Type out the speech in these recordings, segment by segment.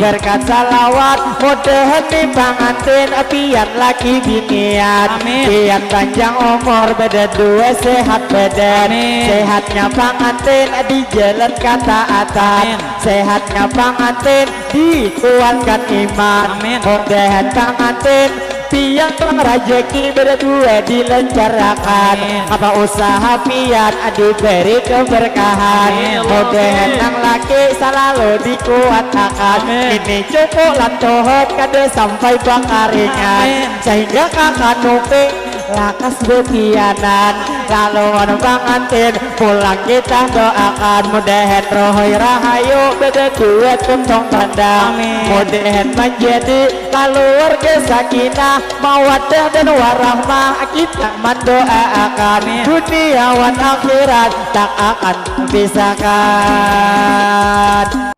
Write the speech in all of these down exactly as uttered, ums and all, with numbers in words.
Berkat salawat mudahan ni pangantin pian laki binian. Amin. Pian panjang umur, berdua sehat badan. Amin. Sehatnya pangantin di jalan ketaatan. Amin. Sehatnya pangantin dikuatkan iman. Amin. Mudahan pangantin pian rajaki berdua dilancarkan. Amin. Apa usaha pian diberi keberkahan. Amin. Mudahan nang laki selalu dikuatakan. Amin. Ini cukup lantuhut kada sampai bakaringan. Amin. Sehingga kakanupi lakas bepianan. Laluan pangantin pulang kita doakan. Mudahan rohoi rahayu berdua tuntung bandang. Amin. Mudahan menjadi keluarga sakinah mawaddah dan warahmah. Kita mendoakan. Amin. Dunia wan akhirat tak akan terpisahkan.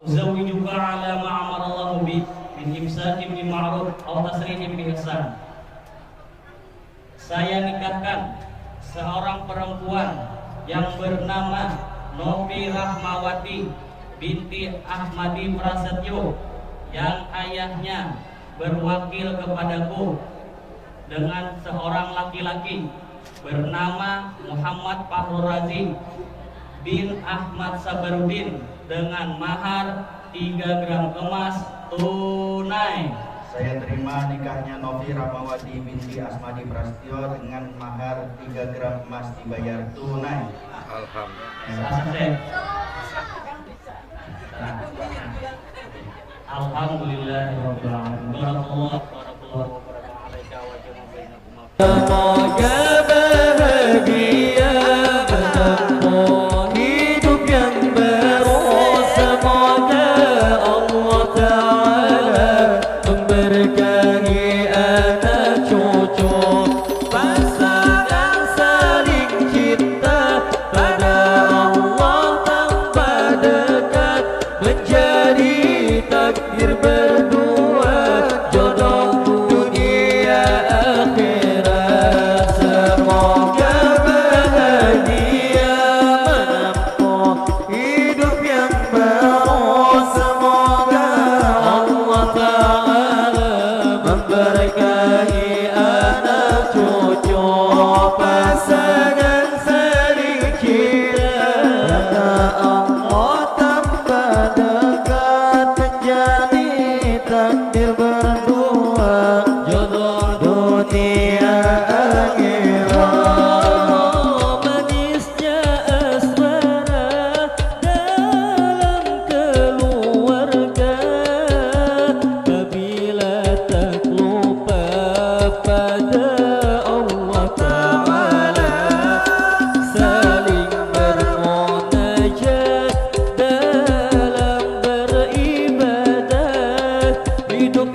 Uzawijuka ala ma amarallahu bih min imsakin bi ma'ruf au tasrihim bi ihsan. Saya nikahkan seorang perempuan yang bernama Novi Rahmawati binti Ahmadi Prasetyo, yang ayahnya berwakil kepadaku, dengan seorang laki-laki bernama Muhammad Fahrul Razi bin Ahmad Sabarudin dengan mahar tiga gram emas tunai. Saya terima nikahnya Novi Rahmawati binti Asmadi Prasetyo dengan mahar tiga gram emas dibayar tunai. Alhamdulillah. Alhamdulillahirabbil alamin. Barakallah, barakallah, wa baraka alaika wa jama'a bainakuma. Semoga bahagia, bertemu hidup yang baru. Semoga Allah Ta'ala memberkahi anak cucu. Pasangan saling cinta, pada Allah tambah dekat, menjadi takdir berdua, jodoh dunia akhirat. Semoga bahagia menempuh hidup yang baru. Semoga Allah Ta'ala memberkahi anak cucu, pasangan saling cinta. Kata Allah tambah dekat, menjadi takdir berdua, jodoh dunia akhirat. Oh, manisnya asmara dalam keluarga. Bila tak lupa pada Allah Ta'ala, saling bermunajat dalam beribadah, hidup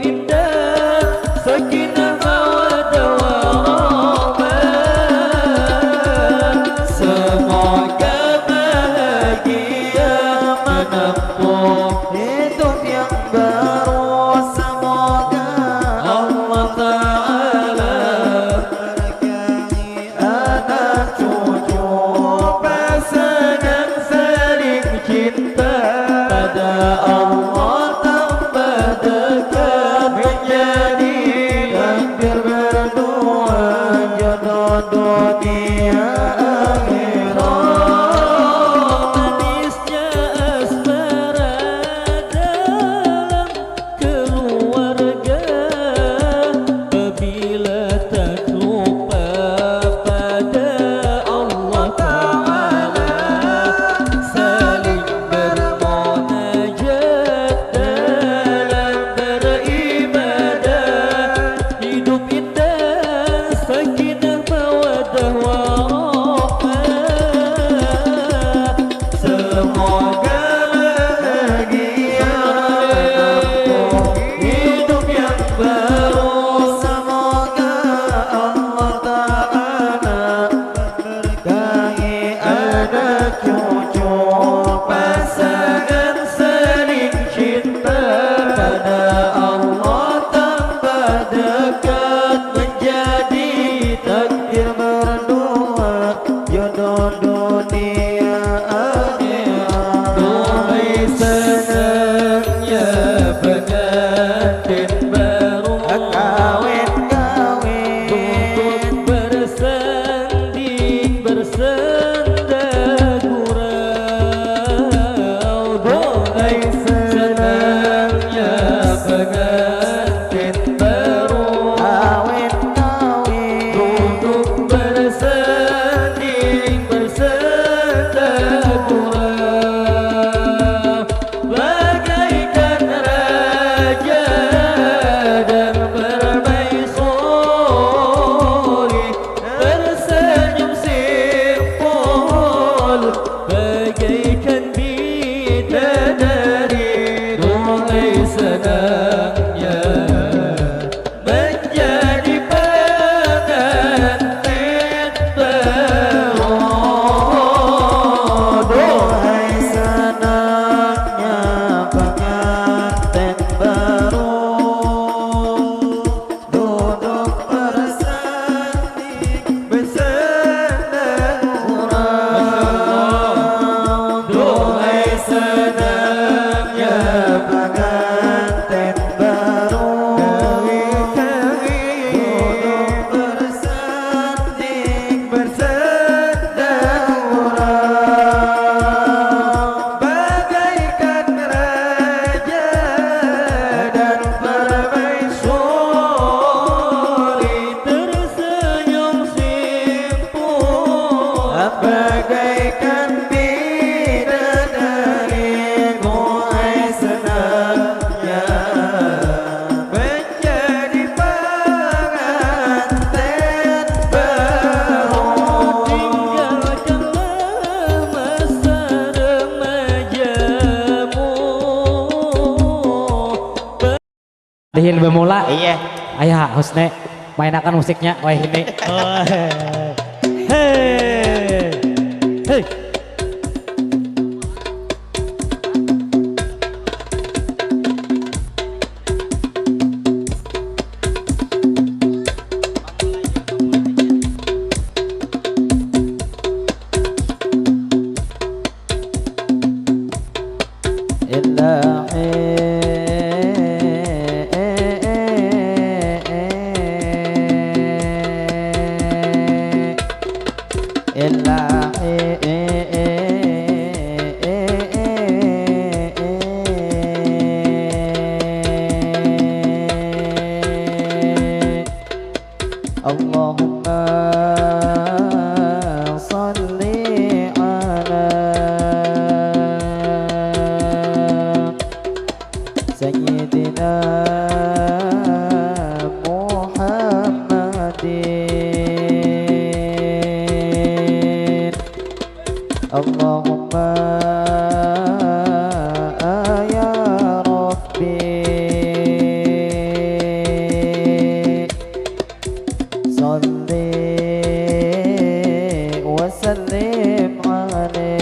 Senangnya menjadi pengantin baru. Duhai senangnya pengantin baru, duduk bersanding, bersandang urang. Duhai senangnya pengantin baru, duduk bersanding, bersandang urang. Bagaikan raja dan permaisuri, tersenyum simpul, bagaikan bidadari. Duhai senangnya menjadi pengantin baru. Tinggalkanlah masa remajamu. Dihin bemula. Iya. Ayah Husne, mainakan musiknya, wah ini. Oh, hei. Hei. Hei. Ilahi, ilahi. Allahumma salli ala Sayyidina Muhammadin. Allahumma ya Rabbi, salli wa sallim alaih.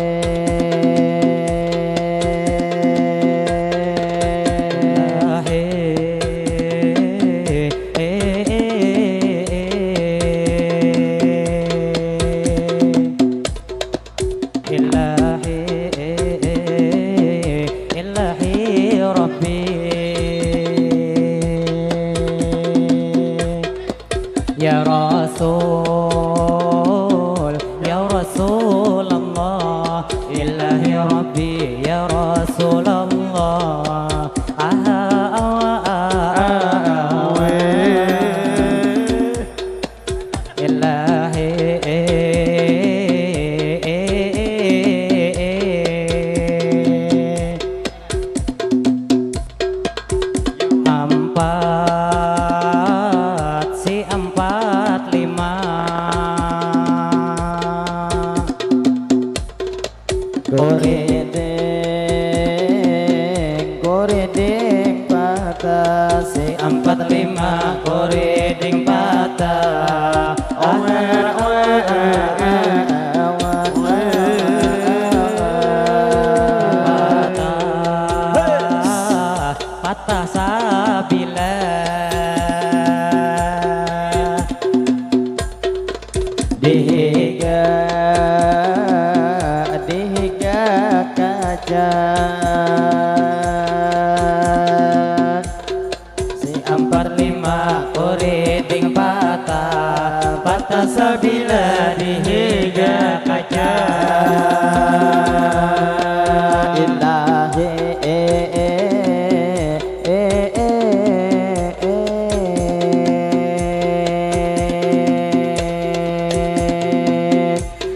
Ilahi, ilahi Rabbi, ya Rasul, ya Rasulullah, ilahi Rabbi, ya Rasulullah. Aha, awa, awa, awa. Ilahi, ampat si ampat lima. Kuriding, kuriding patah, si ampat lima kuriding patah. Awe, awe, awe, awe, awe. Patah, patah sabilah. Dihiga, dihiga kaca. Si ampat lima kuriding patah, patah sabilah dihiga kaca. Ilahi, eh, eh, eh, eh, eh.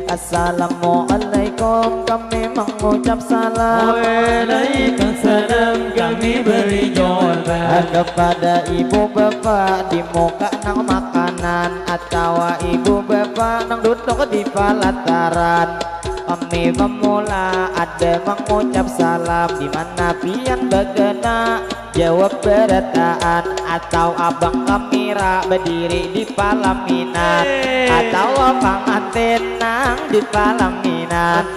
Assalamualaikum, kami mengucap salam. Waalaikumsalam, kami beri jawaban. Kepada ibu bapa di muka nang makanan, atawa ibu bapa nang duduk di palataran. Kami pemula ada mengucap salam, di mana pian bagana jawab berataan, atau abang kamira berdiri di palaminan, atau pangantin nang di palaminan.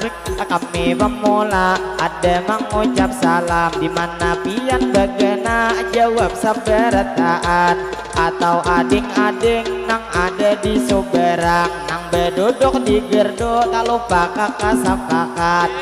Kami pemula ada mengucap salam, di mana pian bagana jawab sabarataan, atau ading-ading nang ada di subarang, nang beduduk di gerdu tak lupa kakak sapakat.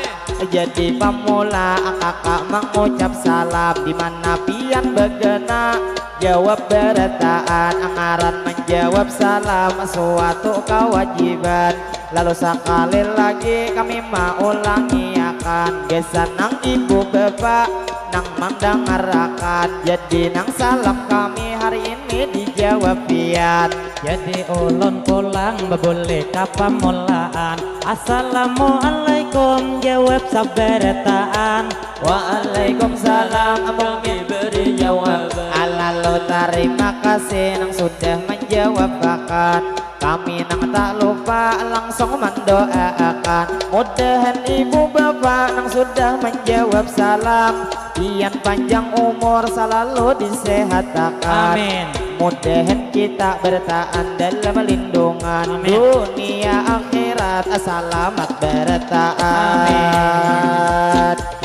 Jadi pamula kakak mengucap salam, di mana pian bagana jawab berataan, ngaran menjawab salam suatu kewajiban. Lalu sekali lagi kami maulangi akan, gasan nang ibu bapa nang mandangarakan. Jadi nang salam kami hari ini dijawab pian. Jadi ulun pulang bebuli ka pamulaan. Assalamualaikum, jawab sabarataan. Waalaikumsalam, kami beri jawab. Lalu tarima kasih nang sudah menjawabakan. Kami nang tak lupa langsung mendoaakan. Mudahan ibu bapa nang sudah menjawab salam, pian panjang umur selalu disehatakan. Amin. Mudahan kita bertahan dalam lindungan. Amin. Dunia akhirat selamat bertahan.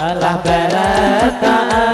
Amin. Lah berataan.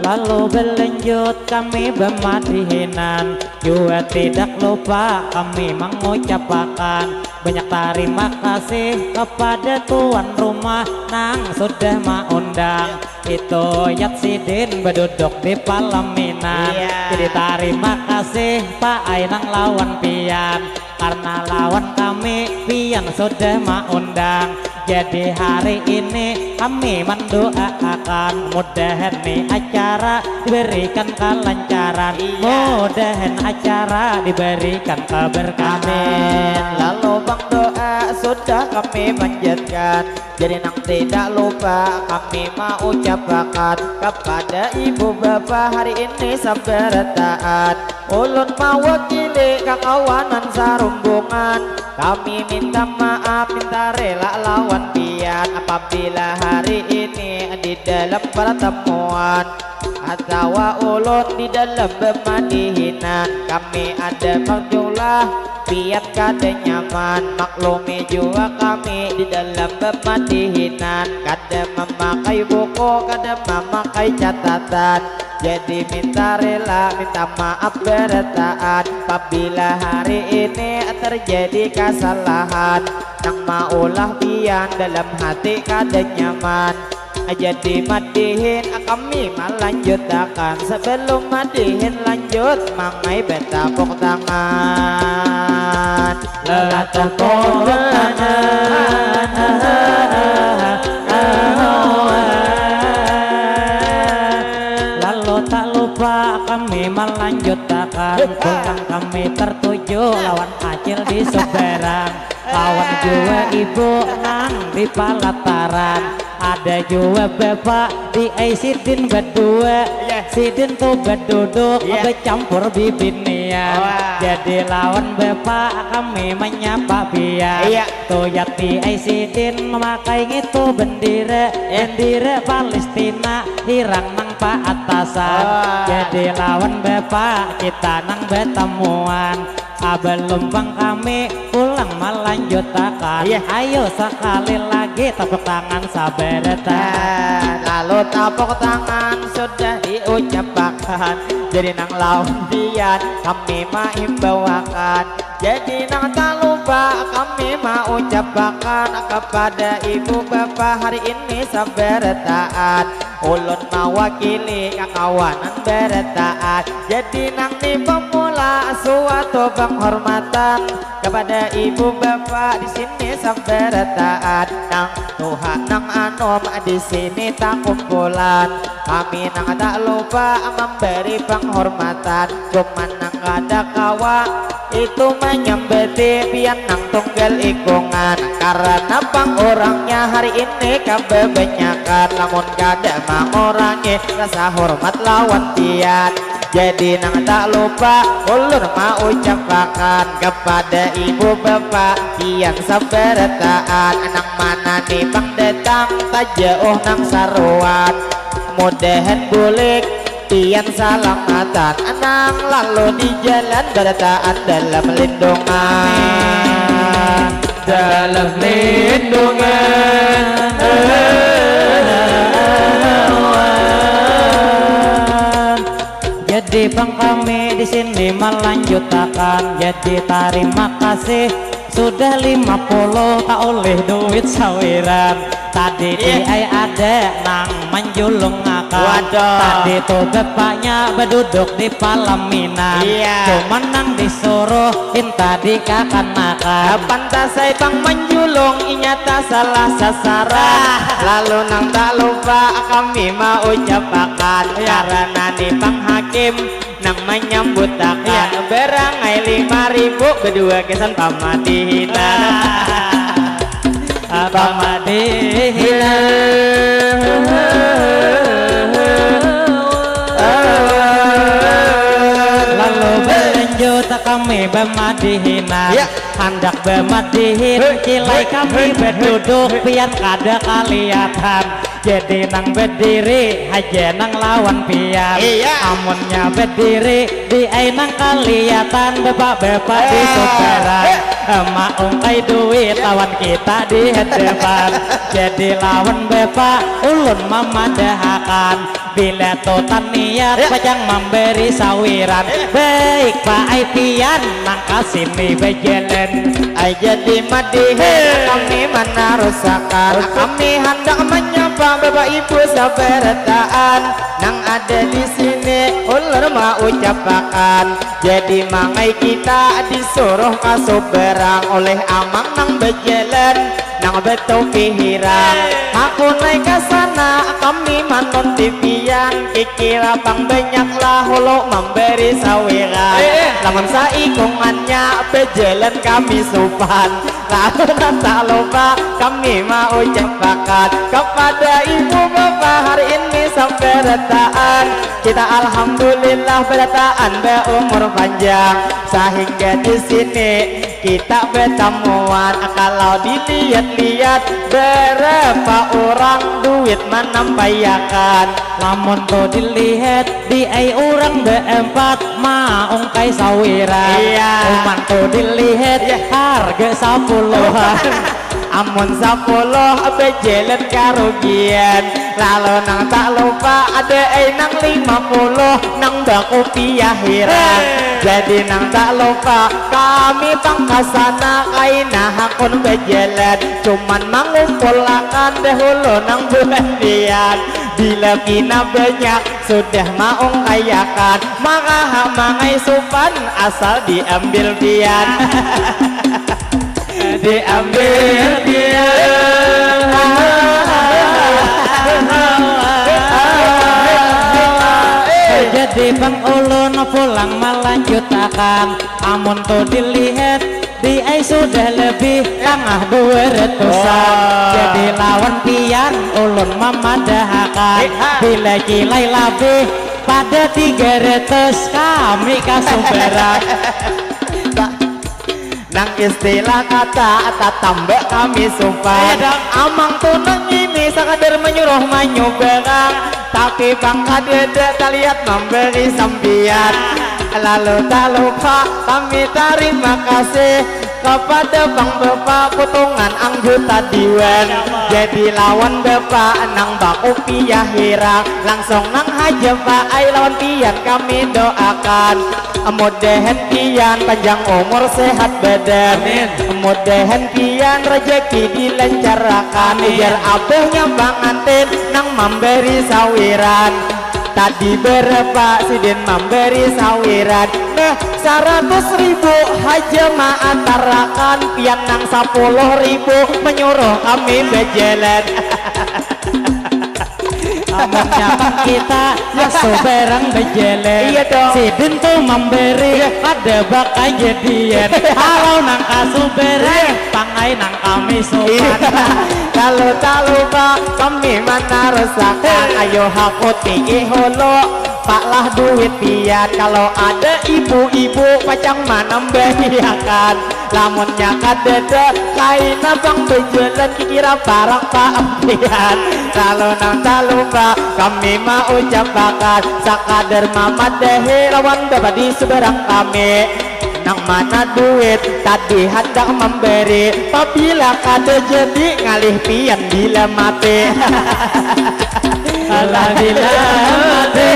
Lalu berlanjut kami bemadihinan, jua tidak lupa kami mengucapakan banyak tarima kasih kepada tuan rumah nang sudah maundang. Itu yat sidin beduduk di palaminan. Iya. Jadi tarima kasih Pak Ainang lawan pian, karena lawan kami pian sudah maundang. Jadi hari ini kami mendoaakan mudahan ni acara diberikan kelancaran. Iya. Mudahan acara diberikan keberkahan. Amin. Lalu bang doa sudah kami panjatkan. Jadi nang tidak lupa kami maucapakan kepada ibu bapa hari ini sabarataan. Ulun mawakili kakawanan sarumbungan. Kami minta maaf, minta rela lawan pian apabila hari ini di dalam pertemuan atawa ulun di dalam bemadihinan kami ada majulah pian kada nyaman. Maklumi jua kami di dalam bemadihinan kada memakai buku, kada memakai catatan. Jadi minta rela, minta maaf berataan apabila hari ini terjadi kesalahan nang maulah pian dalam hati kada nyaman. Jadi madihin kami melanjutakan. Sebelum madihin lanjut, mangai betapuk tangan. Lelah tepuk tangan. Lalu tak lupa kami melanjutakan, pulang kami tertuju lawan acil di seberang. Lawan jua ibu nang di palataran. Ada jua bapak di ai sidin bedua. Iya. Sidin tu beduduk, iya, becampur bibinian. Wah. Jadi lawan bapak kami menyapa pian. Iya. Tu yat di ai sidin memakai ngitu bendera. Iya. Bendera Palestina hirang nang paatasan. Wah. Jadi lawan bapak kita nang betemuan. Abalum pang kami pulang melanjutakan. Iya. Ayo sekali lagi tepuk tangan sabarata. Nah, lalu tepuk tangan sudah diucapakan. Jadi nang lawan pian kami maimbauakan. Jadi nang tak lupa kami maucapakan kepada ibu bapa hari ini sabarataan. Ulun mawakili kakawanan barataan. Jadi nang ni pemula suatu penghormatan kepada ibu bapa di sini sabarataan. Nang tuha nang anum di sini takumpulan. Kami nang tak lupa memberi penghormatan. Cuman nang kada kawa itu manyambati pian nang tunggal ikungan. Karena pang urangnya hari ini kababanyakan. Lamun kada mangurangi rasa hormat lawan pian. Jadi nang tak lupa ulun maucapakan kepada ibu bapa pian sabarataan nang mana ni pang datang tajauh nang saruan. Mudahan bulik pian salamatan nang lalu di jalan barataan dalam lindungan. Dalam lindungan. Jadi bang kami di sini melanjutakan. Jadi tarima kasih sudah lima puluh tak oleh duit sawiran. Tadi di Iya. ai ada nang manjulung akan. Waduh. Tadi tu bapaknya beduduk di palaminan. Iya. Cuman nang disuruh inta di kakanakan. Pantas ai bang manjulung inya tak salah sasaran. Ah. Lalu nang tak lupa kami mau ucapakan. Iya. Karena ni bang hakim nang menyambutakan Iya. barang ai lima ribu bedua gasan pamadihinan. Ah. Pamadihinan. Lalu berlanjut kami bamadihinan. Ya. Handak bamadihin, Hei, kilai hei, kami hei, hei, beduduk, hei. pian kada kaliatan. Jadi nang bediri haja nang lawan pian. Iya. Amunnya bediri di ai nang kaliatan bapak-bapak di Ah, subaran. eh. Maungkai duit Ya. lawan kita di hadapan. Jadi lawan bapak ulun mamadahakan. Bila tutan niat Ya. pacang mambari sawiran. Ya. Baik pak ai pian nang kasini bajalan. Ai jadi madihin Hei. kami manarusakan. Kami handak menyapa bapak ibu sabarataan nang ada di sini ulun maucapakan. Jadi mangai kita disuruh ka subarang oleh amang nang bajalan nang batopi hirang. Hei. Aku naik ka sana kami manunti pian kikira pang banyak lah hulu mambari sawiran. Hei, hei. Lamun saikungannya bajalan kami supan. Lalu tak lupa kami maucapakan kepada ibu bapa hari ini sabarataan. Kita alhamdulillah barataan baumur panjang sahingga di sini kita batamuan. Kalau dilihat-lihat berapa orang duit manampaiakan. Lamun tu dilihat di ai urang baempat maungkai sawiran. Iya. Cuman tu dilihat Iya. harga sapuluhan. Amun sapuluh bajalan karugian. Lalu nang tak lupa ada ai nang lima puluh nang bakupiah hirang. Hei. Jadi nang tak lupa kami pang ka sana kaina hakun bajalan. Cuman mangumpulakan dahulu nang buhandian. Bila pina banyak sudah maungkaiakan, maka hak mangai supan asal diambil pian. Diambil pian. Jadi bang ulun pulang melanjutakan, amun tu dilihat di ai sudah lebih tangah dua ratusan. Wah. Jadi lawan pian ulun mamadahakan, Hei, ha. bila kilai labih pada tiga ratus kami kasubaran. Nang istilah kata tatamba kami supan. Iya, dong. Amang tu nang ini sakadar manyuruh manyubarang, tapi bang kadada talihat mambari sampian. Lalu tak lupa kami tarima kasih kepada bang bapa putungan anggota diwan. Jadi lawan bapa nang bakupiah hirang, langsung nang haja baai lawan pian kami doakan. Mudahan pian panjang umur sehat badan. Amin. Mudahan pian rejeki dilancarakan. Amin. Ujar abahnya pangantin nang mambari sawiran. Tadi berapa sidin mambari sawiran? Nah, saratus ribu haja maatarakan, pian nang sapuluh ribu menyuruh kami bajalan. Amunnya pang kita Ya. kasubarang bajalan. Iya dong. Sidin tu mambari Iya. kada bakajadian. Kalau nang kasubarang Iya. pangai nang kami supan. Iya. Lalu tak lupa kami manarusakan. Hei. Ayo hakuti hulu. Pak lah duit pian, kalau ada ibu-ibu pacang manambahiakan. Lamunnya kadada, kaina pang bajalan kikira parak paampian. Lalu nang talupa kami maucapakan sakadar mamadahi lawan bapak di seberang kami. Nang mana duit tadi handak memberi, pabila kada jadi ngalih pian bila mati. Alah bila mati.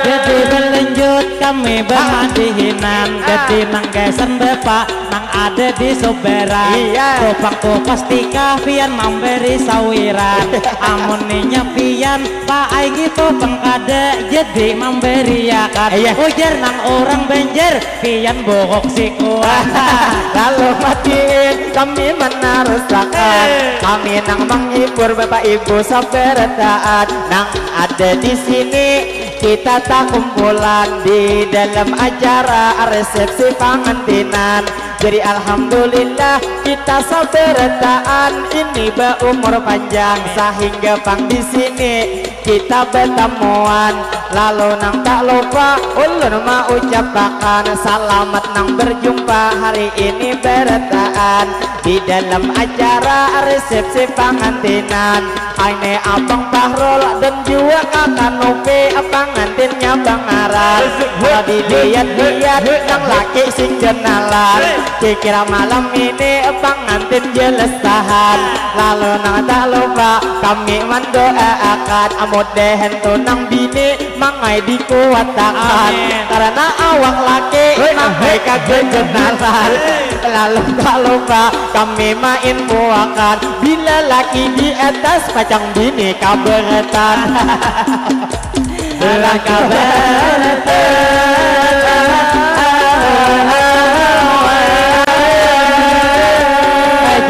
Jadi berlanjut kami bamadihinan, jadi nang gasan bapak nang ada di subaran. Iya. Tupang tu pastikah pian mambari sawiran. Amun inya pian paai ngitu pang kada jadi mambariakan. Iya. Ujar nang urang Banjar, pian buruk sikuan. Lalu matiin kami manarusakan. Eh. Kami nang menghibur bapak ibu sabarataan nang ada di sini. Kita takumpulan di dalam acara resepsi pangantinan. Jadi alhamdulillah kita sabarataan ini baumur panjang sahingga pang di sini kita batamuan. Lalu nang tak lupa ulun maucapakan salamat nang berjumpa hari ini barataan di dalam acara resepsi pangantinan. Ini Abang Fahrul dan jua Kakak Nopi, pangantinnya bangaran. Kalau dilihat-lihat nang laki sing ganalan. Kikira malam ini pangantin jelas tahan. Lalu nang tak lupa kami mendoaakan mudahan tu nang bini mangai dikuatakan. Amin. Karena awak laki mangai kagegenalan. Lalu tak lupa kami main puakan bila laki di atas pacang bini kaberetan. Bila kaberetan.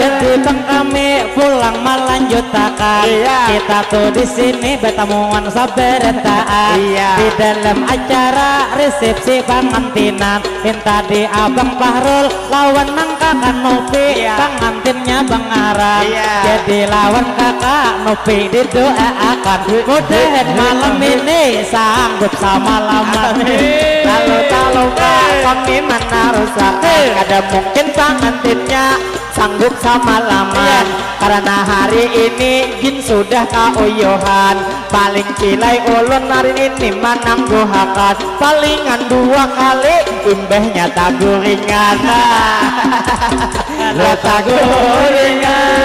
Jadi pang kami pulang melanjutakan. Iya. Kita tu di sini batamuan sabarataan. Iya. Di dalam acara resepsi pangantinan. Minta di Abang Fahrul lawan nang Kakak Nopi. Iya. Pangantinnya bangaran. Iya. Jadi lawan Kakak Nopi didoaakan. Mudahan malam ini sanggup samalaman. Amin. Lalu tak lupa kami manarusakan. Eh. Kada mungkin pangantinnya sanggup samalaman. Iya. Karena hari ini gin sudah kauyuhan. Paling cilai ulun hari ini manangguhakan. Palingan dua kali imbahnya taguringan. Nah, taguringan.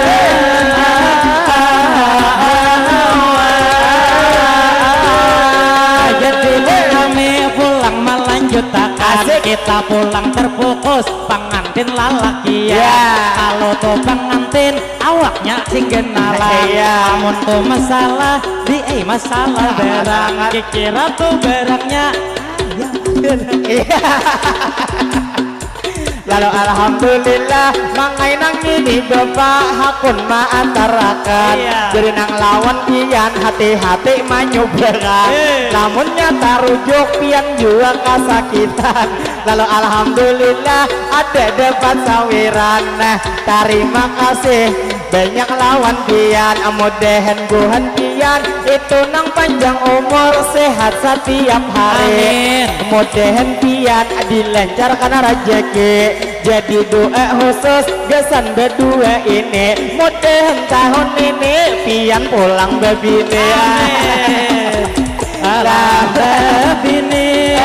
Jadi kami pulang melanjutakan. Asik. Kita pulang terfokus pangantin lalakian. Ya. Kalau tu pangantin awaknya sing genalan. Iya. Amun tu masalah di ai masalah barang. Kikira tu barangnya. Iya. Lalu alhamdulillah mangai nang ini bapak hakun maantarakan. Iya. Jadi nang lawan pian hati-hati manyubaran. Eh. Lamunnya tarujuk pian jua kasakitan. Lalu alhamdulillah ada dapat sawiran. Nah, tarima kasih banyak lawan pian. Mudahan buhan pian itu nang panjang umur, sehat setiap hari. Amin. Mudahan pian dilancarkan rezeki. Jadi doa khusus gasan berdua ini. Mudahan tahun ini pian pulang babini. Amin. Alah babini.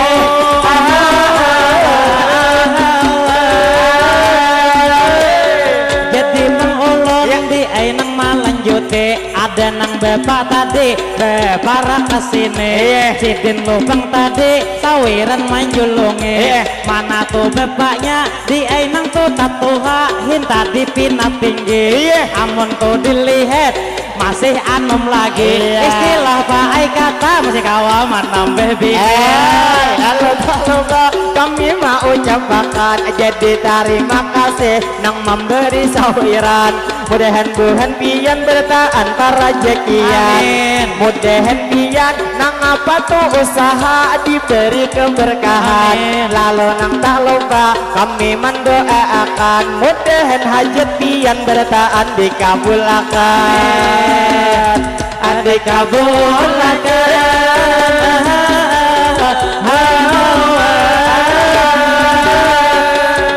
Jadi nang ulun di ai nang malanjuti, ada nang bapak tadi baparak ke sini. Iya. Sidin lubang tadi sawiran manjulungi. Iya. Mana tu bapaknya di ai nang tu tatuha, hin tadi pina tinggi. Iya. Amun tu dilihat masih anum lagi. Iya. Istilah paai kata masih kawa manambah bini. Eh, lalu tak lupa Kami maucapakan jadi tarima kasih nang mambari sawiran. Mudahan buhan pian barataan parajakian. Amin. Mudahan pian nang apa tu usaha diberi keberkahan. Amin. Lalu nang tak lupa kami mendoaakan mudahan hajat pian barataan dikabulakan. Amin. Dikabulakan.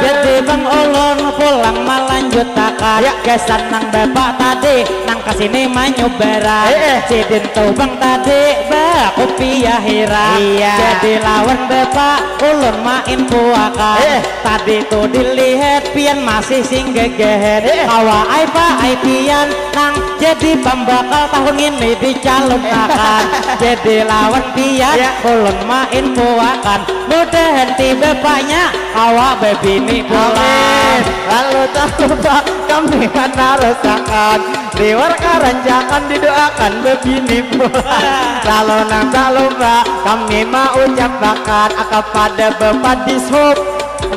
Jadi bang ulun pulang malanjutakan. Ya. Gasan nang bapak tadi nang kesini manyubaran. Eh, eh. Sidin tu bang tadi bakupiah hirang. Iya. Jadi lawan bapak ulun main puakan. Eh. Tadi tu dilihat pian masih sing gegehet. Eh. Kawa ai pa ai pian nang jadi pambakal tahun ini dicalonakan. Jadi lawan pian. Ya. Ulun main puakan. Mudahan ti bapaknya kawa babini pulang. Amin. Lalu tak lupa kami manarusakan liwar karancakan didoakan babini pulang. Lalu nang tak lupa kami maucapakan kepada bapak dishub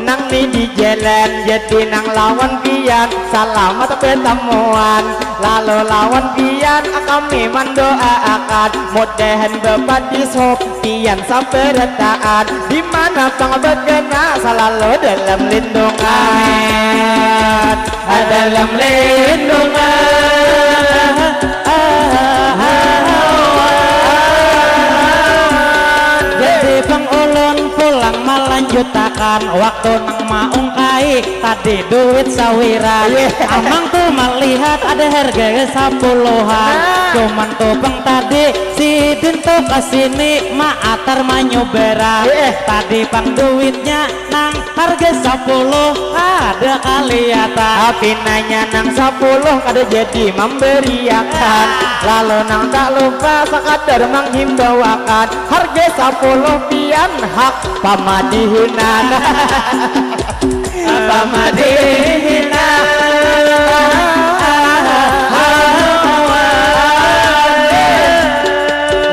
nang ni di jalan, jadi nang lawan pian salamat batamuan. Lalu lawan pian kami mandoaakan mudahan bapak dishub pian sabarataan di mana pang bagana salalu dalam lindungan. Dalam lindungan. Jadi pang ulun pulang malanjutakan waktu nang maungkai tadi duit sawiran. Iya. Amang tu malihat ada harga sapuluhan. Nah. Cuman tu pang tadi sidin tu kesini maatar manyubaran. Iya. Tadi pang duitnya nang harga sapuluh kada kaliatan. Tapi nanya nang sapuluh kada jadi mambariakan. Lalu nang tak lupa sakadar manghimbawakan harga sapuluh pian hak pamadihinan. Pamadihinan.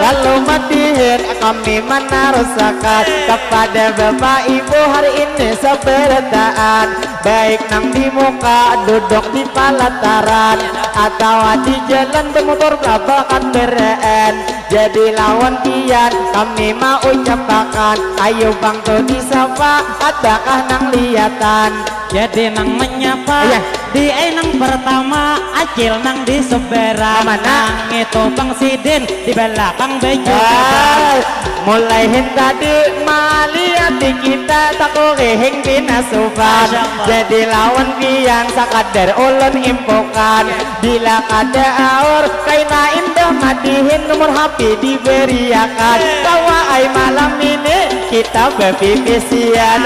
Lalu madihin kami manarusakan kepada bapak ibu hari ini sabarataan, baik nang di muka duduk di palataran atawa di jalan bamutur balabakan bereen. Jadi lawan pian kami maucapakan ayu pang tu disapa adakah nang liatan. Jadi nang menyapa. Iya. Di ai nang pertama acil nang di seberang. Mana? Nang itu pang sidin di belakang baju. Ah, mulai hin tadi maliati kita taku rihing pina supan. Masya Allah. Jadi lawan pian sakadar ulun impukan. Iya. Bila kada aur kaina indah madihin nomor H P diberiakan. Iya. Kawa ai malam ini kita bapipisian.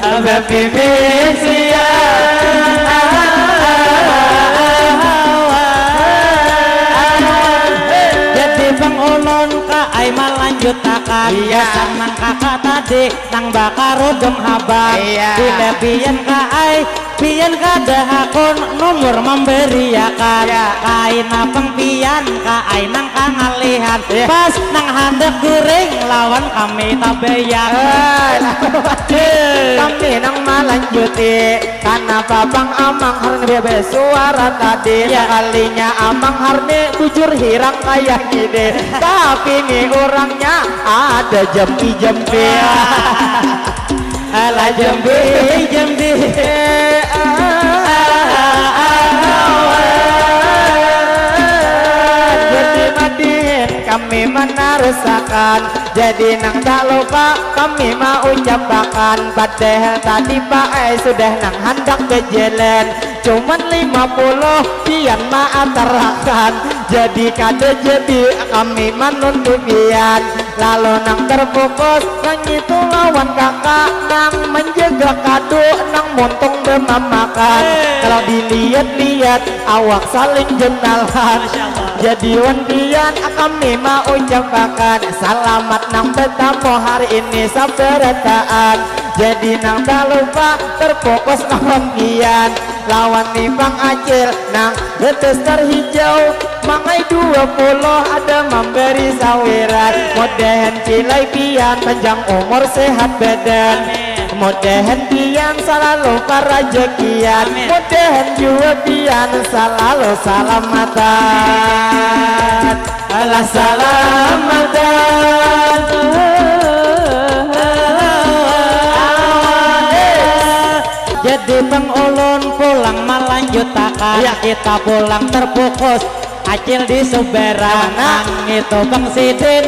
Bapipisian. Jadi pang ulun ka ai malanjutakan. Iya. Gasan nang kakak tadi nang bakarudung habang. Iya. Bila pian ka ai pian kada hakun nomor mambariakan. Iya. Kaina pang pian ka ai nang kangalihan. Iya. Pas nang handak guring lawan kami tabayang. Eh, kami nang malanjuti. Kanapa pang Amang Harni bebes suara tadi? Iya. Sakalinya Amang Harni bujur hirang kaya ngini. Tapi ni urangnya ada jampi-jampi. Alah jampi-jampi. Jadi madihin kami manarusakan. Jadi nang tak lupa kami maucapakan, padahal tadi Pak ai sudah nang handak bajalan, cuman lima puluh pian maatarakan. Jadi kada jadi kami manunti pian, lalu nang terfokus nang itu lawan kakak nang menjaga kadu nang muntung bemamakan. Hei. Kalau dilihat-lihat awak saling jenalan. Masya Allah. Jadi wan pian kami maucapakan salamat nang betamu hari ini sabarataan. Jadi nang tak lupa terfokus lawan pian, lawan ni Bang Acil nang betes terhijau mangai dua puluh ada memberi sawiran. Mudahan Cilai pian panjang umur sehat badan. Amin. Mudahan pian salalu parajakian. Amin. Mudahan jua pian salalu salamatan. Alah salamatan. Jadi pang ulun pulang malanjutakan. Iya. Kita pulang terpukus. Acil di subarang. Mana? Nang itu pang sidin,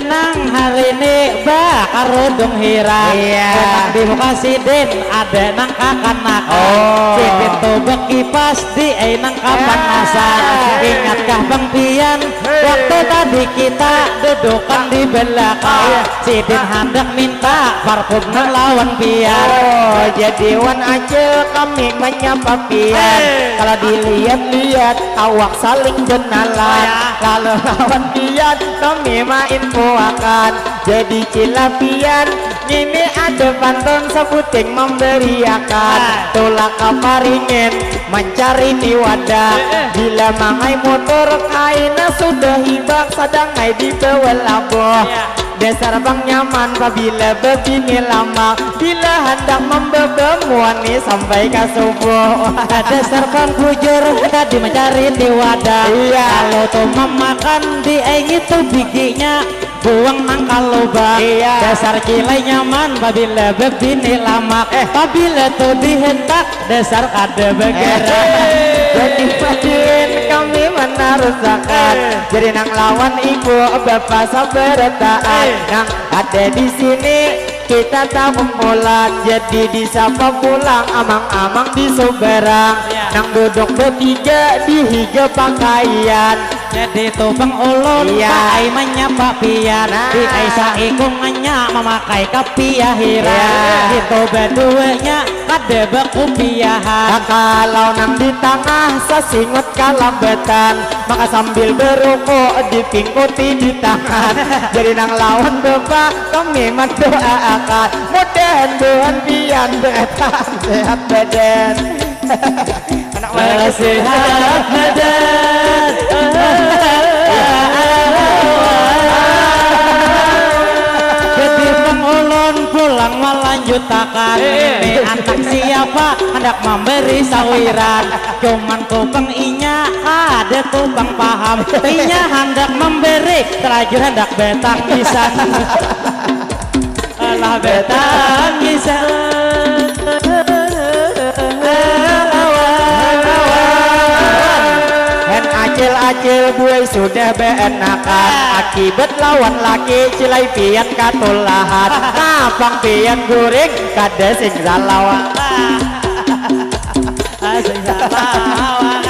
nang hari ini bakarudung hirang. Iya. Nang di muka sidin ada nang kakanakan. Oh. Sidin tu bekipas di ai nang kapanasan. Ah. Ingatkah bang pian, hei, waktu tadi kita dudukan di belakang? Ah, iya. Sidin handak minta parfum nang lawan pian. Oh, jadi wan Acil kami manyapa pian. Hei. Kalau dilihat-lihat awak saling benalan. Oh, ya. Lalu lawan pian kami main puakan. Jadi cila pian, ngini ada pantun sabuting memberiakan. Ah. Tulak ka Paringin mancari tiwadak. Eh, eh. Bila mangai motor kaina sudah hibak, sadang ai dibawa labuh. Iya. Dasar pang nyaman pabila babini lamak, bila handak mambaba muani sampai ka subuh. Dasar pang bujur tadi mancari tiwadak. Iya. Kalau tu mamakan di ai ngitu biginya, buang nang ka lubang. Iya. Dasar cilai nyaman pabila babini lamak. Eh. Pabila tu dihentak, dasar kada bagerak. Eh, jadi padin kami manarusakan. Eh. Jadi nang lawan ibu bapa sabarataan. Eh. Nang ada di sini kita takumpulan. Jadi disapa pulang amang-amang di subarang. Iya. Nang duduk batiga di higa pakaian. Jadi tu pang ulun, iya, paai manyapa pian. Nah. Di ai saikung nya mamakai kapiah hirang. Iya. Kita baduanya kada bakupiahan. Nah, kalau nang di tangah sasingut kalambatan, maka sambil baruku dipingkuti di tangan. Jadi nang lawan bapa kami mandoaakan, mudahan buhan pian bataan sehat badan. Anak mana? Sehat badan. Jadi pang ulun pulang malanjutakan. Eh. Ini anak siapa hendak memberi sawiran. Cuman kupang inya ada kupang paham. Inya hendak memberi, terlanjur hendak betangisan. Alah betangisan. Lawan, lawan. Hen acil-acil buai sudah beenakan. Ah. Akibat lawan laki cilai pian katulahan. Napang pian guring kada sing salawa. Ah. Ah, sing salah awak.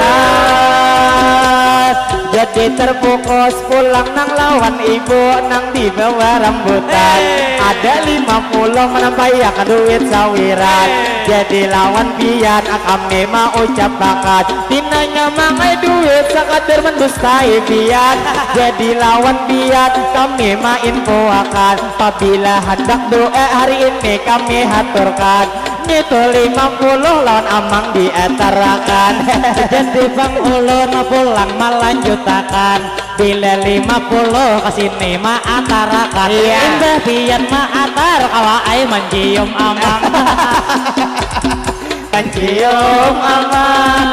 Ah, jadi terpukos pulang nang lawan ibu nang dibawa rambutan. Eh. Ada lima puluh manampaiakan duit sawiran. Eh. Jadi lawan pian kami maucap bakat. Pinanya mangai duit sakadar mendustai pian. Jadi lawan pian kami mainfoakan. Pabila handak doa hari ini kami haturkan. Ngitu lima puluh lawan amang diatarakan. Jadi pang ulun pulang malanjutakan. Bila lima puluh ka sini maatarakan. Iya. Imbah pian maatar kawa ai mancium amang. Mancium amang.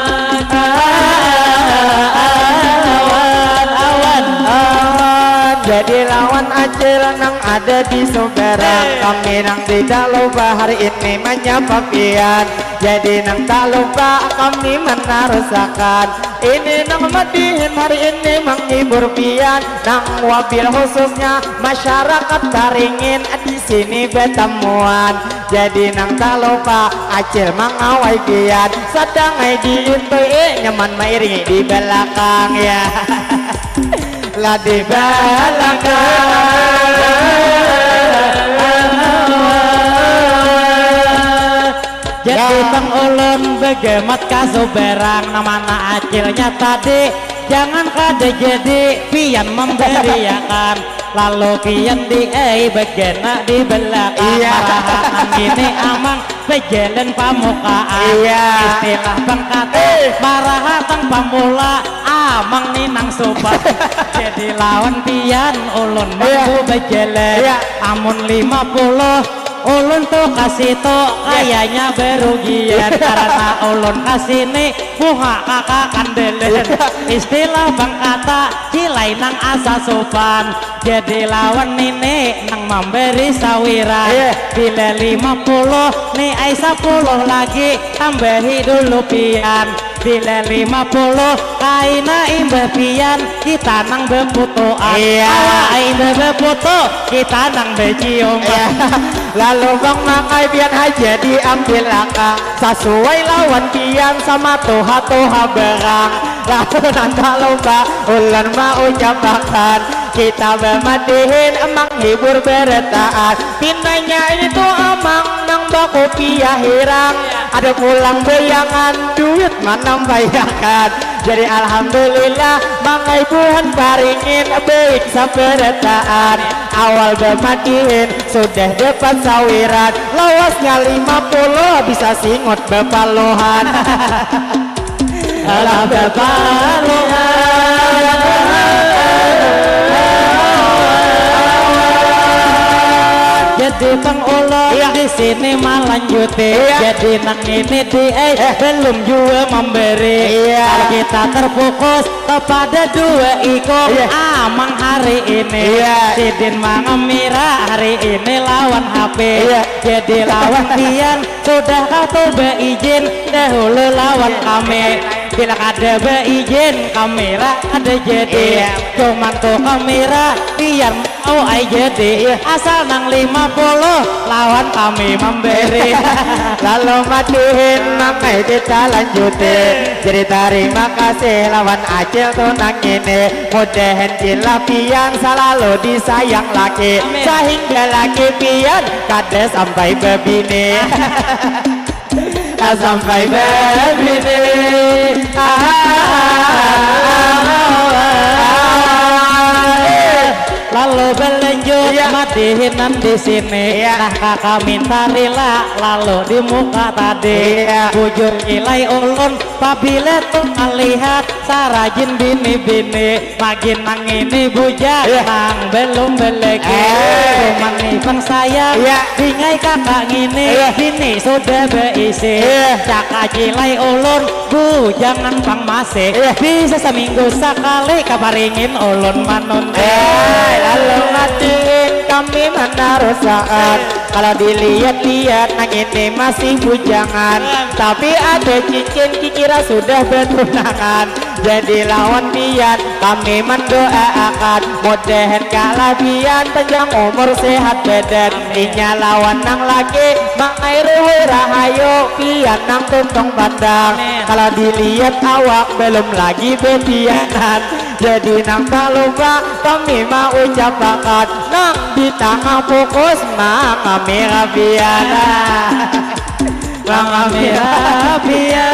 Awan, awan, awan. Jadi lawan acil nang ada di subarang. Hei. Kami nang tidak lupa hari ini manyapa pian. Jadi nang tak lupa kami menarusakan. Ini nang madihin hari ini menghibur pian. Nang wabil khususnya masyarakat Taringin di sini batamuan. Jadi nang tak lupa acil mangawai pian. Sadang ai diintui nyaman mairingi di belakang ya. Lah di belakang. Jadi pang ulun begemat ka subarang, nang mana acilnya tadi, jangan kada jadi pian memberiakan. Lalu pian di ai bagana di belakang. Iya. Maraha nang ini amang bajalan pamukaan. Iya. Istilah bangkata. Eh. Maraha tang pamula amang ni nang supan. Jadi lawan pian ulun. Iya. Mampu bajalan. Iya. Amun lima puluh ulun tu ka situ. Iya. Kayanya berugian. Iya. Karena ulun ka sini muha kaka kandelan. Iya. Istilah bangkata cilai nang asa supan. Jadi lawan nini nang mambari sawiran. Iya. Bila lima puluh ni ai sapuluh lagi tambahi dulu pian. Bila lima puluh kaina imbah pian kita nang beputuan. Iya. Awa imbah beputu kita nang beciuman. Iya. Lalu bang makai pian haja diambil aka. Sasuai lawan pian sama tuha-tuha berang. Lalu nanda lomba ulun mau ucapakan. Kita bamadihin menghibur berataan. Pinanya itu amang nang bakopiah hirang. Ada pulang bayangan duit manambayakan. Jadi alhamdulillah mangai buhan paringin baik sabarataan. Awal bamadihin sudah dapat sawiran. Lawasnya lima puluh bisa singut bapaluhan. Alah bapaluhan. Jadi pang ulun. Iya. Di sini malanjuti. Iya. Jadi nang ini di eh, eh, belum jua memberi. Iya. Kita terfokus kepada dua ikung. Iya. Amang hari ini. Iya. Sidin mangamira hari ini lawan H P. Iya. Jadi lawan pian sudah kah tu beizin dahulu lawan kami. Bila kada beizin kamera kada jadi. Iya. Cuman tu kamera biar mau ai jadi. Iya. Asal nang lima puluh lawan kami memberi. Lalu madihin mangai kita lanjuti. Jadi tarima kasih lawan acil tu nang ini. Mudahan cila pian salalu disayang laki. Amin. Sahingga laki pian kada sampai bebini. Sampai bebini. Ah, ah, ah, ah, ah. Lalu belanjut. Iya. Madihinan di sini. Iya. Nah, kaka minta rila lalu di muka tadi. Iya. Bujur ilai ulun pabila tu malihat sarajin bini-bini. Lagi nang ini bujang. Iya. Nang belum belegi. Eh. Cuman ni pang sayang. Iya. Dingai kakak ngini. Iya. Bini sudah beisi. Iya. Caka cilai ulun bujangan pang masih. Iya. Bisa seminggu sekali kaparingin ulun manunti. Eh, lalu matiin kami manarusaan. Kalau dilihat-lihat nang ini masih bujangan. Tapi ada cincin kikira sudah bertunangan. Jadi lawan pian kami mendoaakan mudahan kalabian panjang umur sehat badan. Inya lawan nang laki mangai ruhu rahayu pian nang tuntung pandang. Amin. Kalau dilihat awak belum lagi betianan. Jadi nang tak lupa kami mau ucapakan nang di tangah fokus mangamira pian. Mangamira pian.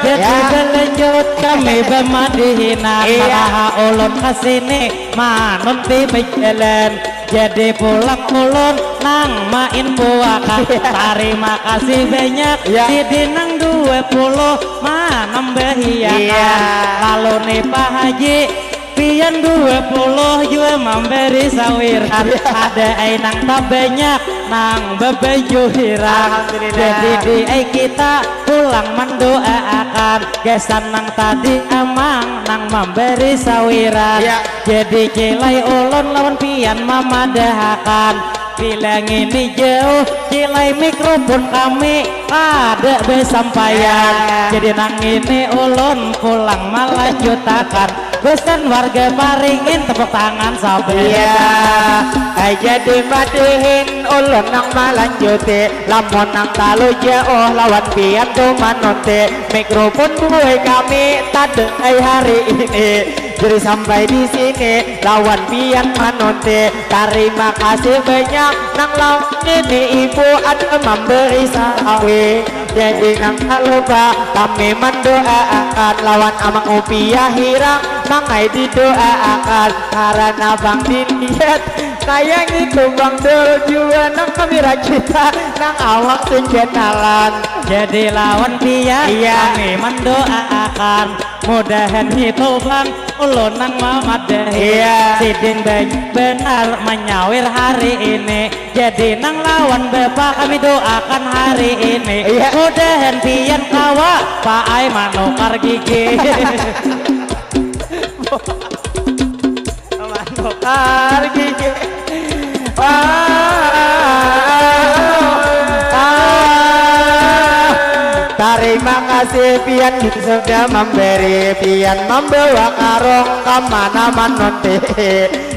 Jadi ya. Belanjut kami bamadihinan. Iya. Maraha ulun kesini manunti bejalan. Jadi pulang ulun nang main puakan. Iya. Tarima kasih banyak. Iya. Sidin nang dua puluh manambahiakan. Iya. Lalu nih Pak Haji, pian dua puluh jua mambari sawiran. Ada ai nang tabanyak nang babaju hirang. Alhamdulillah. Jadi di ai kita pulang mandoaakan gasan nang tadi amang nang mambari sawiran. Ya. Jadi cilai ulun lawan pian mamadahakan. Bila ngini jauh cilai mikrofon kami kada basampaian. Ya. Jadi nang ini ulun pulang malanjutakan. Pesan warga paringin tepuk tangan sabar. Iya. Ai jadi madihin ulun nang malanjuti. Lamun nang talu jauh lawan pian tu manunti. Mikrofon buai kami tadai hari ini. Jadi sampai di sini lawan pian manunti. Tarima kasih banyak nang lawan ini ibu ada memberi sawi. Jadi nang kalupa kami mandoaakan lawan Amang Upiah Hirang, mangai didoaakan karana pang dilihat kaya ngitu pang dol jua nang kami rakita nang awak sing kenalan. Jadi lawan pian Iya. kami mandoaakan mudahan ngitu pang ulun nang mamadahi. Iya. Sidin banyak banar manyawir hari ini. Jadi nang lawan bapa kami doakan hari ini. Iya. Mudahan pian kawa paai manukar gigi. Manukar gigi. Ah, ah, ah. Tarima kasih pian sudah memberi, pian membawa karung kemana manunti.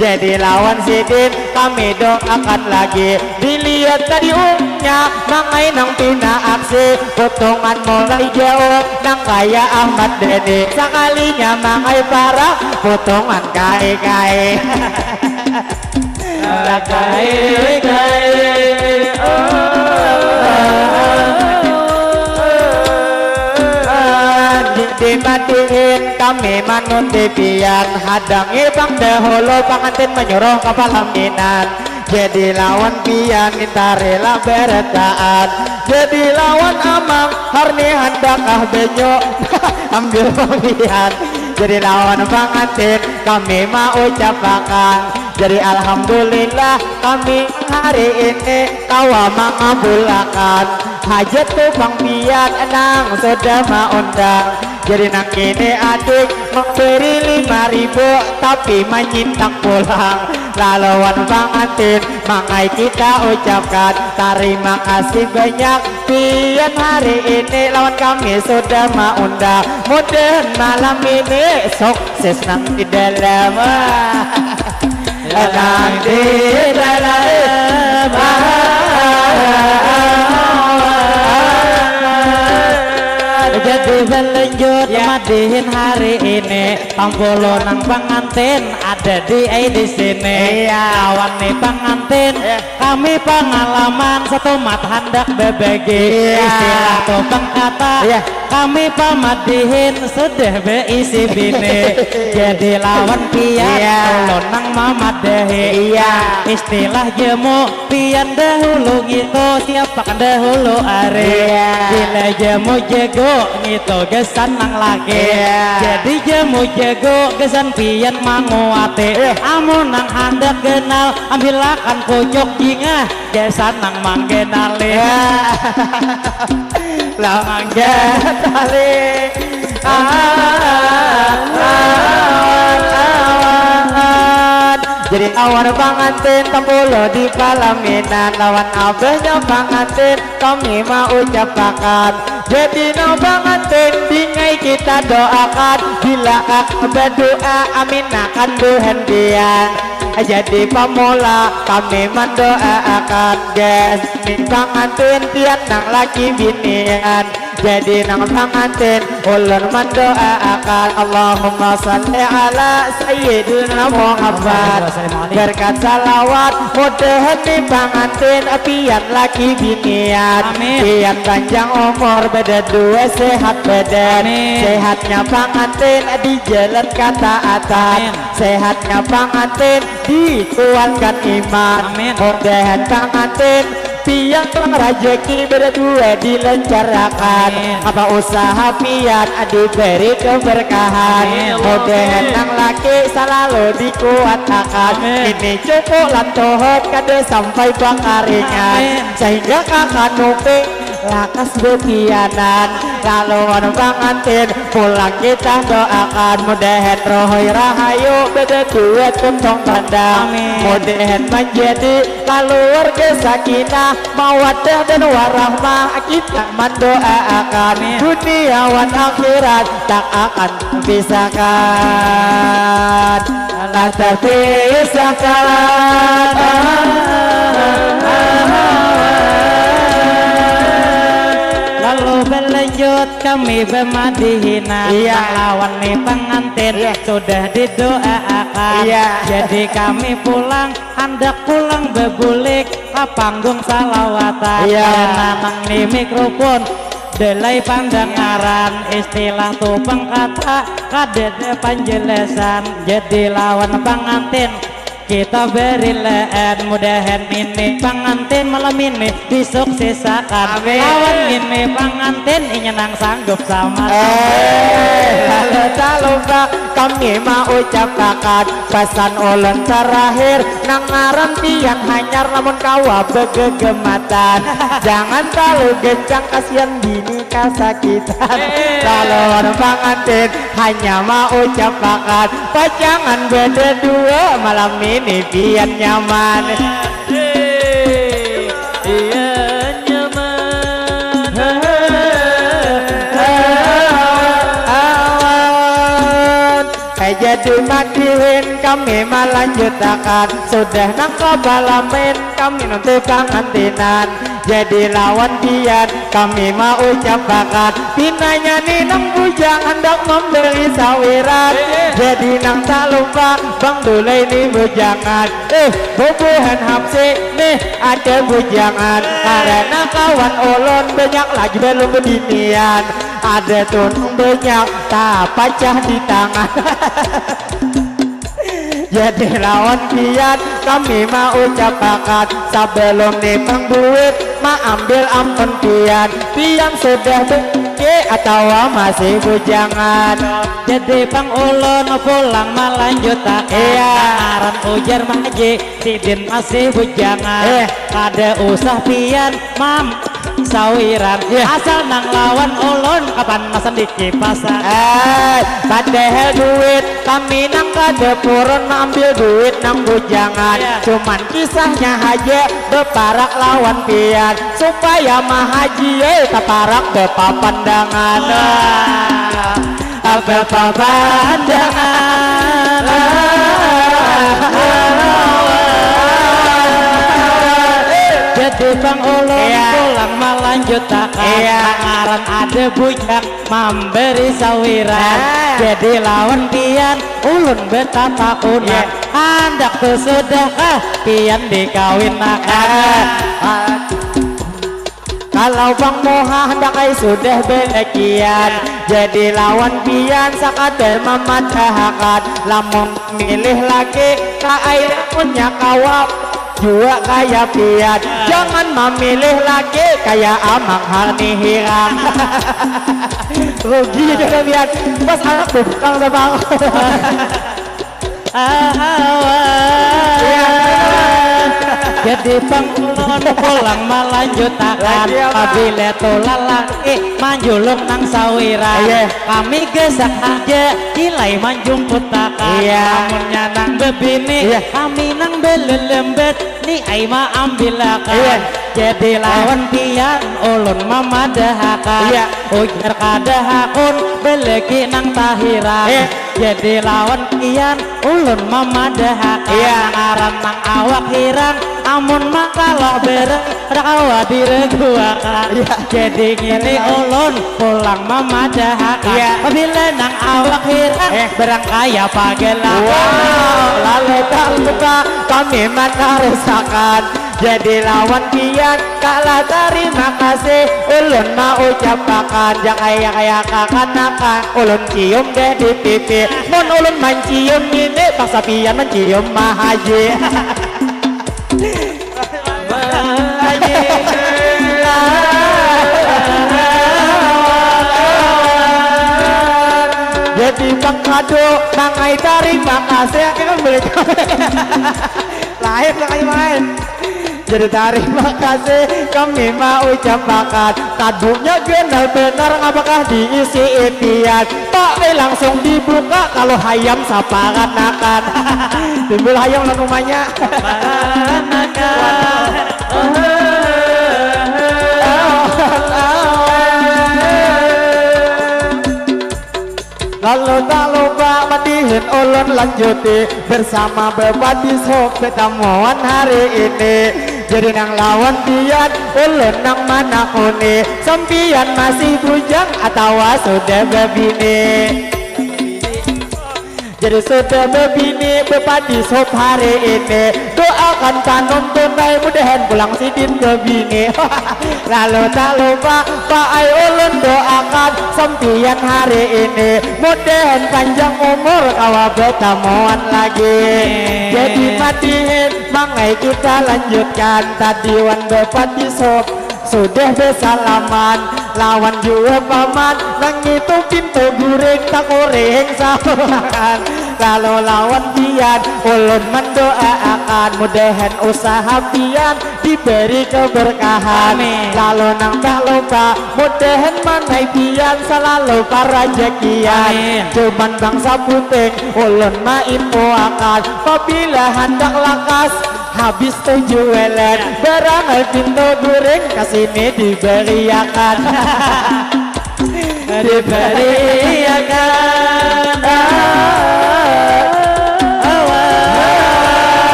Jadi lawan sidin kami doakan lagi. Dilihat tadi umnya mangai nang pina aksi, potongan mulai jauh nang kaya Ahmad Dhani. Sakalinya mangai parak, potongan kai-kai. Kai-kai, oh. Dimatihin kami manunti pian, hadangi pang dahulu pangantin menyuruh ka palaminan. Jadi lawan pian minta rela berataan. Jadi lawan amang harni handakah banyu ambil pang pian. Jadi lawan pangantin kami maucapakan. Jadi alhamdulillah kami hari ini kawa mangabulakan hajat tu pang pian nang sudah maundang. Jadi nang kini adik memberi lima ribu tapi manyintak pulang. Laluan pangantin mangai kita ucapkan tarima kasih banyak pian hari ini lawan kami sudah maundang. Mudahan malam ini sukses nang di dalam. Nang di dalam. Jadi balanjut Ya. madihin hari ini, pampulu nang pangantin ada di ai di sini. Iya. Lawan ni pangantin, Iya. kami pangalaman satumat handak babagi. Iya. Istilah tukang kata, Iya. kami pamadihin sudah beisi bini. Jadi lawan pian, Iya. ulun nang mamadahi. Iya. Istilah jamu, pian dahulu ngitu, siapakan dahulu ari. Iya. Bila jamu jago ngitu gasan nang laki. Iya. Jadi jamu jago gasan pian manguati. Iya. Amun nang handak ganal, ambilakan pucuk jingah gasan nang mangganali. Iya. Lah mangganali. Ah, ah, ah, ah. Jadi lawan pangantin tampulu di palaminan, lawan abahnya pangantin kami maucapakan. Jadi nang pangantin dingai kita doakan, bila kakak berdoa amin akan buhan pian. Jadi pamula kami mendoaakan, guys, pangantin pian nang laki binian. Jadi nang pangantin ulun mandoaakan, Allahumma salli ala sayyidina Muhammad. Berkat salawat mudahan ni pangantin pian laki binian. Amin. Pian panjang umur, bedadua sehat badan. Amin. Sehatnya pangantin di jalan kataatan. Amin. Sehatnya pangantin dikuatkan iman. Amin. Mudahan pangantin pian pang rajaki bedadua dilancarakan. Amin. Apa usaha pian diberi keberkahan. Amin. Mudahan nang laki salalu dikuatakan. Amin. Ini cukup lantuhut kada sampai bakaringan. Amin. Sehingga kakak nuping lakas bepianan. Laluan pangantin pulang kita doakan, mudahan rohoi rahayu bedadua tuntung bandang. Amin. Mudahan manjadi kaluarga sakinah, mawadah dan warahmah, kita mandoaakan. Amin. Dunia wan akhirat tak akan terpisahkan. Lah terpisahkan. Lalu berlanjut kami bemadihinan. Iya. Lawan ni pangantin Iya. sudah didoaakan. Iya. Jadi kami pulang, handak pulang bebulik ka panggung salawatan. Iya. Karena nang ni mikrofon Delai pandangaran istilah tupang kata, kadada panjelasan. Jadi lawan pangantin kita berilaan, mudahan ini pangantin malam ini disuksesakan. Amin. Lawan ini pangantin inya nang sanggup sama. Eh, lalu tak lupa kami mau ucapakan pesan ulun terakhir, nang ngaran pian hanyar namun kawa begegematan. Jangan terlalu gencang, kasihan bini kasakitan. Eh. Lalu pangantin hanya mau ucapakan pacangan bededua malam ini pian nyaman. Eh, iya nyaman. Awan. Eh, jadi madihin kami malanjutakan. Sudah nang kabalamin kami nanti pangantinan. Jadi lawan pian kami mau ucapakan, pinanya ni nang bujang handak memberi sawiran. Eh, eh. Jadi nang tak lupa Bang Dulai ni bujangan. Eh, bubuhan Hamsi nih ada bujangan. Eh. Karena kawan ulun banyak lagi belum bebinian. Ada tunung banyak tapacah di tangan. Jadi lawan pian kami mau ucapakan, sebelum ni pang duit maambil ampun pian. Pian sudah bege atawa masih bujangan? Jadi pang ulun pulang malanjutakan. Iya. Nang ngaran ujar Mahaji, sidin masih bujangan. Eh. Kada usah pian mam sawiran. Iya. Asal nang lawan ulun kapanasan di kipasan. Eh, padahal duit kami nang kada purun maambil duit nang bujangan. Iya. Cuman kisahnya haja beparak lawan pian supaya Mahaji, eh, taparak bepapandangan. Wah. Bepapandangan. Jadi pang ulun, iya, pulang malanjutakan. Iya. Nang ngaran ada bujang mamberi sawiran. Ah. Jadi lawan pian ulun betatakunan. Iya. Handak tu sudahkah pian dikawinakan? Ah. Kalau pang muha handak ai sudah belakian, jadi lawan pian sakadar mamadahakan, lamun milih laki ka ai lamunnya kawa jua kaya pian, jangan mamilih laki kaya Amang Harni Hirang. Rugi jua pian, pas anak bukang sama aku. Awan. Iya. Jadi pang ulun pulang malanjutakan. Lagi apa? Pabila tu lalaki manjulung nang sawiran. Iya. Kami gasak haja, kilai manjumputakan. Iya. Lamunnya nang bebini, iya, kami nang belelembet. Ni ai maambilakan. Iya. Jadi lawan pian ulun mamadahakan. Iya. Ujar kada hakun beleki nang tahiran. Iya. Jadi lawan pian ulun mamadahakan. Iya. Nang ngaran nang awak hirang, amun makalah bereng kada kawa diraguakan. Iya. Jadi ngini ulun pulang mamadahakan. Iya. Pabila nang awak hirang, eh, berang kaya pagelakan. Wow, lalu tak lupa kami manarusakan. Jadi lawan pian kalah tarima kasih ulun maucapakan. Jak kaya kaya kakanakan ulun cium deh di pipi. Mun ulun mancium ngini paksa pian mancium Mahaji. Jadi pang kado mangai tarima kasih. Oke, kan boleh. Lain lah kayu lain. Jadi tarima kasih kami maucapakan. Kadunya ganal benar, apakah diisi ipian? Pak, eh, langsung dibuka kalau hayam saparanakan. Timbul hayam lawan umanya. Saparanakan. Lalu tak lupa madihin ulun lanjuti bersama Bapak Dishub betamuan hari ini. Jadi nang lawan pian ulun nang manakuni, sampian masih bujang atawa sudah babini? Jadi sudah bebini bepadi sop hari ini. Doakan panonton ai mudahan pulang sidin bebini. Lalu tak lupa paai ulun doakan sampian hari ini mudahan panjang umur kawa betamuan lagi. Jadi madihin mangai kita lanjutkan tadi wan bepadi sop. Sudah besalaman lawan jua paman nang itu pintu guring takuring sahurangan. Lalu lawan pian ulun mendoaakan mudahan usaha pian diberi keberkahan. Amin. Lalu nang tak lupa mudahan manai pian selalu parajakian. Amin. Cuman bangsa puting ulun mainfoakan pabila handak lakas habis tujuh welet barang pintu guring kasini diberiakan. Diberiakan.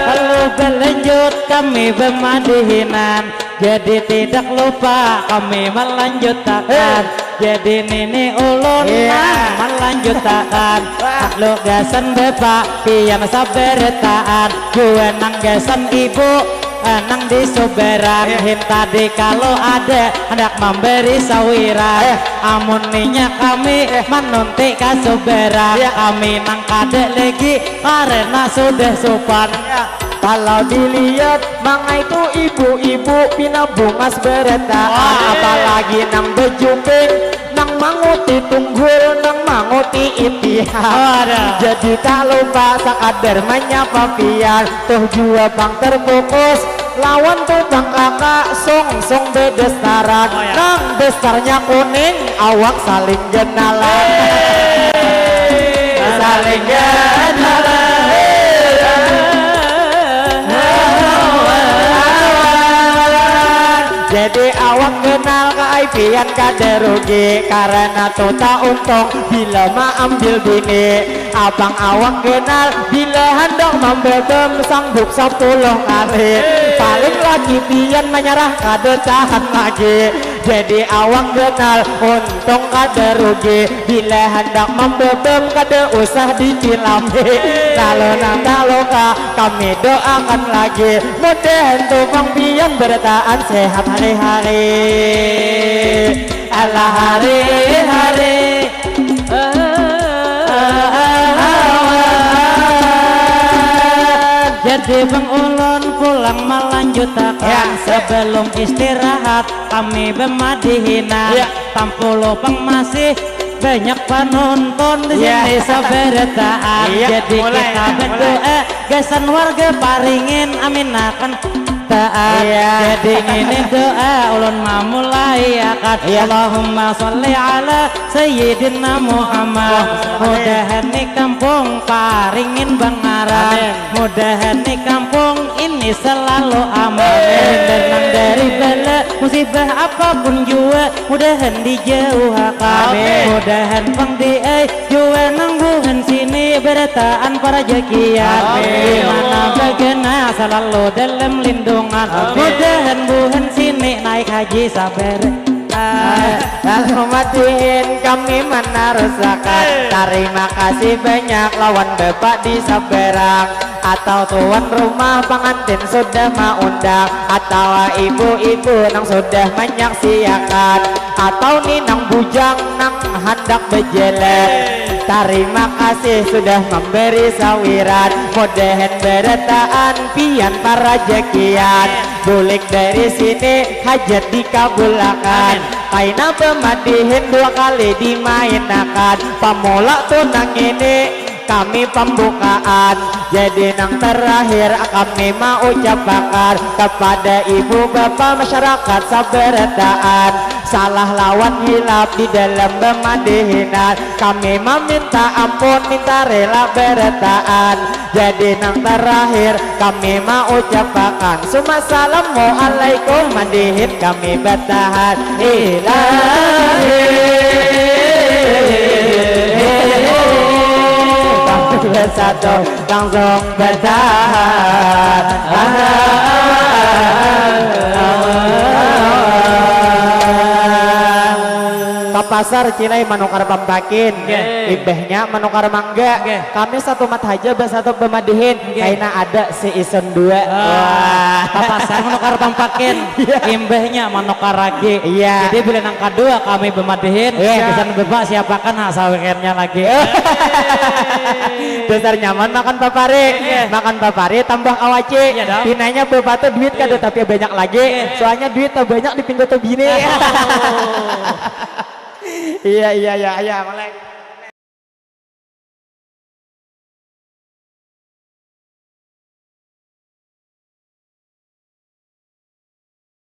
Lalu berlanjut kami bemadihinan. Jadi tidak lupa kami melanjutakan. Jadi nini ulun Iya. nang melanjutakan. Wah. Hak lu gasan bepa pian sabarataan. Jua nang gasan ibu eh, nang di subaran. Iya. Hin tadi kalau ada hendak memberi sawiran. Eh. Amun ninya kami Eh. menunti ka subaran. Iya. Kami nang kada lagi karena sudah supan. Iya. Kalau dilihat mangai tu ibu-ibu pina bungas berataan. Wah. Apalagi nang bejuping nang manguti tunggul nang manguti itihan. Oh, ada. Jadi tak lupa sakadar menyapa pian tuh jua pang terfokus lawan tu pang kakak song song bedastaran. Oh, ya. Nang besarnya kuning awak saling genalan. Hey. Saling genalan. Hey. Jadi awak kenal ka ai pian kada rugi karena tuta untung bila maambil bini. Abang awak kenal bila handak mambebem sanggup sapuluh kali. Paling laki pian manyarah kada tahan lagi. Jadi awak kenal untung kada rugi bila handak mambebem kada usah dicilami. Lalu nang tak luka kami doakan lagi. Mudahan tu pang pian berataan sehat hari-hari. Alah hari-hari. Jadi bang ulun pulang melanjutakan. Ya. Sebelum istirahat kami bemadihinan. Ya. Tampulu pang masih banyak penonton di Ya. sini sabarataan. Iya, Jadi mulai, kita mulai. berdoa gasan warga Paringin aminakan taat. Iya. Jadi ngini doa ulun mamulai akan. Iya. Allahumma sholli ala Sayyidina Muhammad. Allahumma sholli. Mudahan ni kampung Paringin bangaran. Amin. Mudahan ni kampung ini selalu aman. Amin. Hindar nang dari bala musibah apapun jua mudahan dijauhakan. Amin. Mudahan pang di ai jua nang buhan sini berataan parajakian. Amin. Di mana bagana selalu dalam lindungan. Amin. Mudahan buhan sini naik haji sabar. Lalu madihin kami menarusakan. Tarima kasih banyak lawan bapak di sabarang atau tuan rumah pengantin sudah maundang atau ibu-ibu nang sudah menyaksiakan atau ni nang bujang nang handak bejeler. Tarima kasih sudah memberi sawiran. Mudahan berataan pian parajakian. Bulik dari sini hajat dikabulakan. Amin. Kaina bemadihin dua kali dimainakan. Pamula tu nang ini kami pambukaan. Jadi nang terakhir kami maucapakan kepada ibu bapa masyarakat sabarataan. Salah lawan hilap di dalam bemadihinan. Kami meminta ampun, minta rela berataan. Jadi nang terakhir kami maucapakan suma salamualaikum madihin kami batahan ilahi. Bersatu langsung batahan. Pasar Cilai manukar pampakin. Nggih. Imbahnya manukar mangga. Nggih. Kami satumat haja basatup bamadihin. Nggih. Kaina ada season dua. Wah. Wah. Papasar manukar pampakin. Iya. Imbahnya manukar lagi. Iya. Jadi bila nang kadua kami bamadihin. Iya. Gasan Bapak siapakan hak sawekannya lagi. Dasar nyaman makan papari. Iya. Makan papari tambah kawaci. Iya dong. Pinanya Bapak tuh duit kada tapi banyak lagi. Iya. Soalnya duit tuh banyak di pintu tuh bini. Oh. Iya, iya, iya, iya, Malek.